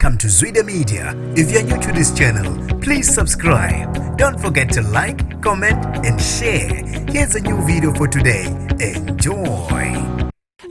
Welcome to Zwida Media. If you're new to this channel, please subscribe. Don't forget to like, comment, and share. Here's a new video for today. Enjoy.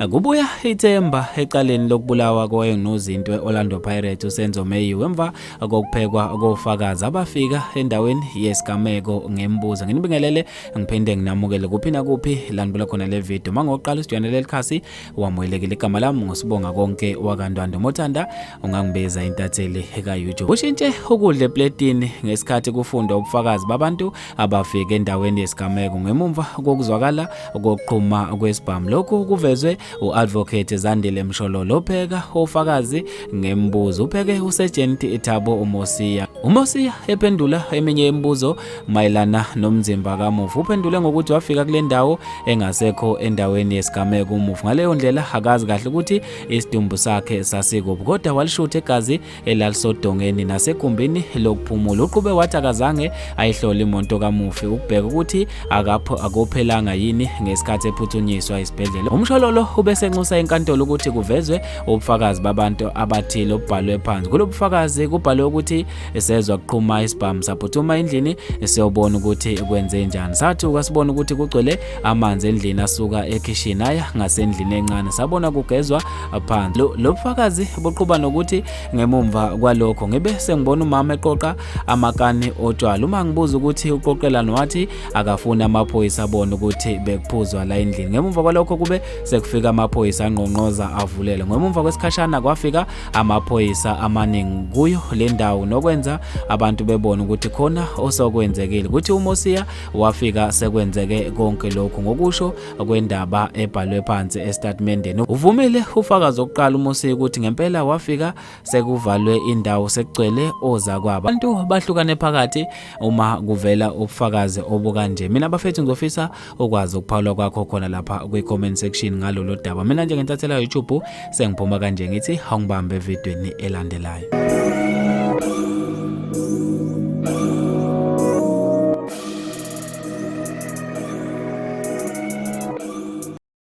Kubuya ithemba ecaleni lokubulawa kowayengunozinti we-Orlando Pirates uSenzo Meyiwa emva kokuphekwa kofakazi abafika endaweni yesigameko ngembuzo. Nginibingelele ngiphinde nginamukele kuphi nakuphi la nibula khona le video. Mangoqala usijoyine leli khasi wamukelekile. Igama lami nguSibonga konke wakaNdwandwe. Mothanda ungangibiza intatheli ka-YouTube. Ushintshe ukudla epletini ngesikhathi kufundwa ubufakazi babantu abafike endaweni yesigameko ngemumva kokuzwakala kokuqhuma kwesibhamu. Lokhu kuvezwe u-Advocate Zandile Mshololo opheka ofakazi ngemibuzo. Upheke uSergeant Thabo uMosia. UMosia ephendula eminye imibuzo mayelana nomzimba kamufi. Uphendule ngokuthi wafika kule ndawo engasekho endaweni yesigameko umufi. Ngaleyo ndlela akazi kahle ukuthi isidumbu sakhe sasikuphi, kodwa walishutha igazi elalisodongeni nasegumbini lokuphumula. Uqhube wathi akazange ayihlole imoto kamufi ukubheka ukuthi akapho akophelanga yini ngesikhathi ephuthunyiswa esibhedlela. Umshololo ubesenxusa inkantolo ukuthi kuvezwe ubufakazi babantu abathile obubhalwe phansi. Kulo bufakazi kubhalwe ukuthi sezwa kuqhuma isibhamu saphuthuma endlini siyobona ukuthi kwenze njani. Sathuka sibona ukuthi kugcwele amanzi endlini asuka ekhishini aya ngasendlini encane, sabona kugezwa phansi. Lo bufakazi buqhuba nokuthi ngemumva kwalokho ngibe sengibona umama eqoqa amakani otshwala. Uma ngibuza ukuthi uqoqelani wathi akafuni amaphoyisa abone ukuthi bekuphuzwa la endlini. Ngemumva kwalokho kube sekufika amaphoyisa angqongqoza avulele. Ngemumva kwesikhashana kwafika amaphoyisa amaningi kuyo le ndawo nokwenza abantu bebone ukuthi khona osokwenzekile. Kuthi uMosiya wafika sekwenzeke konke lokhu ngokusho kwendaba ebhalwe phansi esitatimendeni. Uvumile ufakazi wokuqala uMosiya ukuthi ngempela wafika sekuvalwe indawo sekugcwele ozakwabo. Abantu bahlukane phakathi uma kuvela ubufakazi obukanje. Mina bafethu ngizofisa ukwazi ukuphawula kwakho khona lapha kwi-comment section ngalolu daba. Mina njengentathela YouTube sengiphuma kanje ngithi awungibambe evidweni elandelayo.